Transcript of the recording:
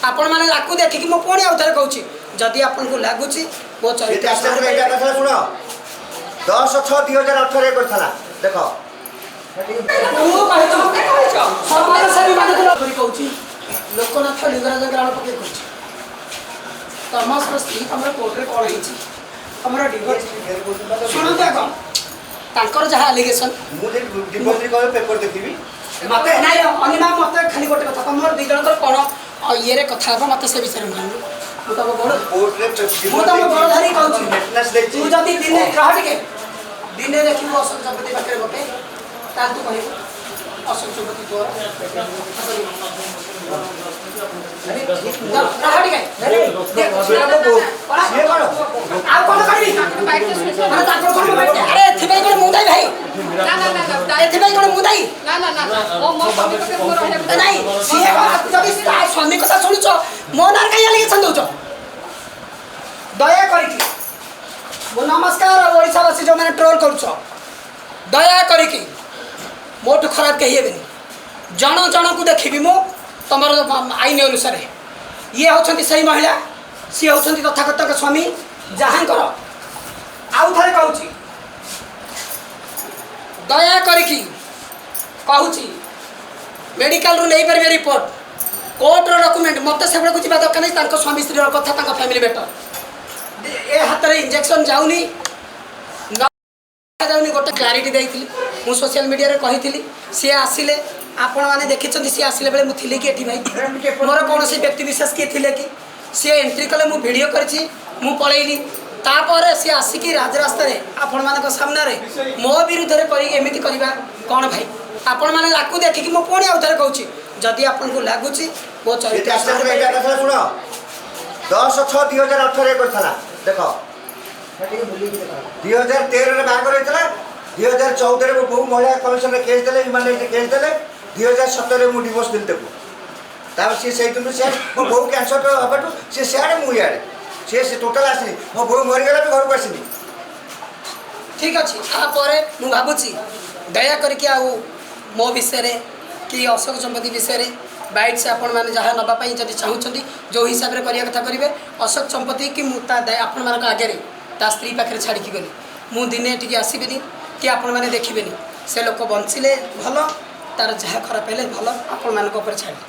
ଆପଣମାନେ ଆକୁ ଦେଖିକି ମୁଁ ପୁଣି ଆଉ ଥରେ କହୁଛି, ଯଦି ଆପଣଙ୍କୁ ଲାଗୁଛି ମୋ ଚରିତ୍ର ଏଇଟା କଥା ଶୁଣ, 10/6/2018ରେ କରିଥିଲା ଦେଖ। ମୁଁ କହିଛୁ ସମାଜସେବୀମାନଙ୍କୁ କରି କହୁଛି, ଲୋକନାଥ ଲିଙ୍ଗରାଜଙ୍କ ରାଣ ପକେଇ କହୁଛି, ତମ ସ୍ତ୍ରୀ ତମର କୋର୍ଟରେ କ'ଣ ହେଇଛି, ତମର ଡିଭୋର୍ସ। ଶୁଣନ୍ତୁ ଆଗ, ତାଙ୍କର ଯାହା ଆଲିଗେସନ୍ ମୁଁ ଯଦି ଡିଭୋର୍ସ କହିବେ ପେପର ଦେଖିବି। ମତେ ନାଇଁ ଅନିମା, ମତେ ଖାଲି ଗୋଟେ କଥା, ତମର ଦୁଇ ଜଣଙ୍କର କ'ଣ ଇଏରେ କଥା ହେବ ମତେ ସେ ବିଷୟରେ ମୁଁ ଜାଣିନି। ମୁଁ ତମ ଗୋଡ଼ କୋର୍ଟରେ ମୁଁ ତମ ଗୋଡ଼ ଧରି କହୁଛି, ମେଣ୍ଟେନାନ୍ସ ଦେଇଛି। ତୁ ଯଦି ଦିନେ ରହ ଟିକେ, ଦିନେ ଦେଖିବୁ ଅଶୋକ ଚପତି ପାଖରେ ଗୋଟେ, ତାହେଲେ ତୁ କହିବୁ ଅଶୋକ ଚପତି ତୋର। ରହ ଟିକେ। ସିଏ କ'ଣ ଆଉ କ'ଣ କରିବି ମାନେ ତାଙ୍କର କ'ଣ? ଆରେ ଏଥିପାଇଁ କ'ଣ ମୁଁ ଦାୟୀ ଭାଇ? ଏଥିପାଇଁ କ'ଣ ମୁଁ ଦାୟୀ? ନାଇଁ, ସିଏ ଯଦି ତା ସ୍ୱାମୀ କଥା ଶୁଣୁଛ, ମୋ ନାଁରେ କାହିଁ ଆଲିଗେସନ୍ ଦେଉଛ? ଦୟା କରିକି ମୁଁ ନମସ୍କାର, ଓଡ଼ିଶାବାସୀ ଯେଉଁମାନେ ଟ୍ରୋଲ୍ କରୁଛ, ଦୟା କରିକି ମୋଠୁ ଖରାପ କେହି ହେବେନି। ଜଣ ଜଣକୁ ଦେଖିବି ମୁଁ ତମର ଆଇନ ଅନୁସାରେ। ଇଏ ହେଉଛନ୍ତି ସେଇ ମହିଳା, ସିଏ ହେଉଛନ୍ତି ତଥାଗତଙ୍କ ସ୍ୱାମୀ, ଯାହାଙ୍କର ଆଉ ଥରେ କହୁଛି, ଦୟା କରିକି କହୁଛି, ମେଡ଼ିକାଲରୁ ନେଇପାରିବେ ରିପୋର୍ଟ, କୋର୍ଟର ଡକୁମେଣ୍ଟ, ମୋତେ ସେଗୁଡ଼ାକୁ ଯିବା ଦରକାର ନାହିଁ। ତାଙ୍କ ସ୍ୱାମୀ ସ୍ତ୍ରୀର କଥା, ତାଙ୍କ ଫ୍ୟାମିଲି ମ୍ୟାଟର। ଏ ହାତରେ ଇଞ୍ଜେକ୍ସନ୍ ଯାଉନି ଯାଉନି, ଗୋଟେ କ୍ଲାରିଟି ଦେଇଥିଲି ମୁଁ, ସୋସିଆଲ ମିଡ଼ିଆରେ କହିଥିଲି। ସିଏ ଆସିଲେ, ଆପଣମାନେ ଦେଖିଛନ୍ତି, ସିଏ ଆସିଲେ ବେଳେ ମୁଁ ଥିଲି କି ଏଠି ଭାଇ? ମୋର କୌଣସି ବ୍ୟକ୍ତି ବିଶେଷ କିଏ ଥିଲେ କି? ସିଏ ଏଣ୍ଟ୍ରି କଲେ, ମୁଁ ଭିଡ଼ିଓ କରିଛି, ମୁଁ ପଳେଇଲି। ତାପରେ ସିଏ ଆସିକି ରାଜରାସ୍ତାରେ ଆପଣମାନଙ୍କ ସାମ୍ନାରେ ମୋ ବିରୁଦ୍ଧରେ କରି ଏମିତି କରିବା କ'ଣ ଭାଇ? ଆପଣମାନେ ଆକୁ ଦେଖିକି ମୁଁ ପୁଣି ଆଉ ଥରେ କହୁଛି, ଯଦି ଆପଣଙ୍କୁ ଲାଗୁଛି ମୋ ଚରିତ୍ର ଏଇଟା କଥା ଶୁଣ, 10/6/2018ରେ କରିଥିଲା ଦେଖ। 2013ରେ ବାହାଘର ହେଇଥିଲା। 2014ରେ ମୋ ବୋଉ ମହିଳା କମିଶନରେ କେସ୍ ଦେଲେ, ହ୍ୟୁମାନ୍ ରାଇଟ୍ସ କେସ୍ ଦେଲେ। 2017ରେ ମୁଁ ଡିଭୋର୍ସ ଦେଲି ତାକୁ। ତାପରେ ସିଏ ସେଇଦିନୁ ସିଏ, ମୋ ବୋଉ କ୍ୟାନ୍ସର ହେବାଠୁ ସିଏ ସିଆଡ଼େ ମୁଁ ଇଆଡ଼େ, ସିଏ ସେ ଟୋଟାଲ୍ ଆସିନି। ମୋ ବୋଉ ମରିଗଲା ବି ଘରକୁ ଆସିନି। ଠିକ୍ ଅଛି, ତାପରେ ମୁଁ ଭାବୁଛି ଦୟା କରିକି ଆଉ ମୋ ବିଷୟରେ କି ଅଶୋକ ଚମ୍ପତି ବିଷୟରେ ବାଇଟ୍ସ ଆପଣମାନେ ଯାହା ନେବା ପାଇଁ ଯଦି ଚାହୁଁଛନ୍ତି, ଯେଉଁ ହିସାବରେ କରିବା କଥା କରିବେ। ଅଶୋକ ଚମ୍ପତି କି ମୁଁ ତା ଆପଣମାନଙ୍କ ଆଗରେ ତା ସ୍ତ୍ରୀ ପାଖରେ ଛାଡ଼ିକି ଗଲି। ମୁଁ ଦିନେ ଏଠିକି ଆସିବିନି କି ଆପଣମାନେ ଦେଖିବେନି। ସେ ଲୋକ ବଞ୍ଚିଲେ ଭଲ, ତାର ଯାହା ଖରାପ ହେଲେ ଭଲ, ଆପଣମାନଙ୍କ ଉପରେ ଛାଡ଼ିଲି।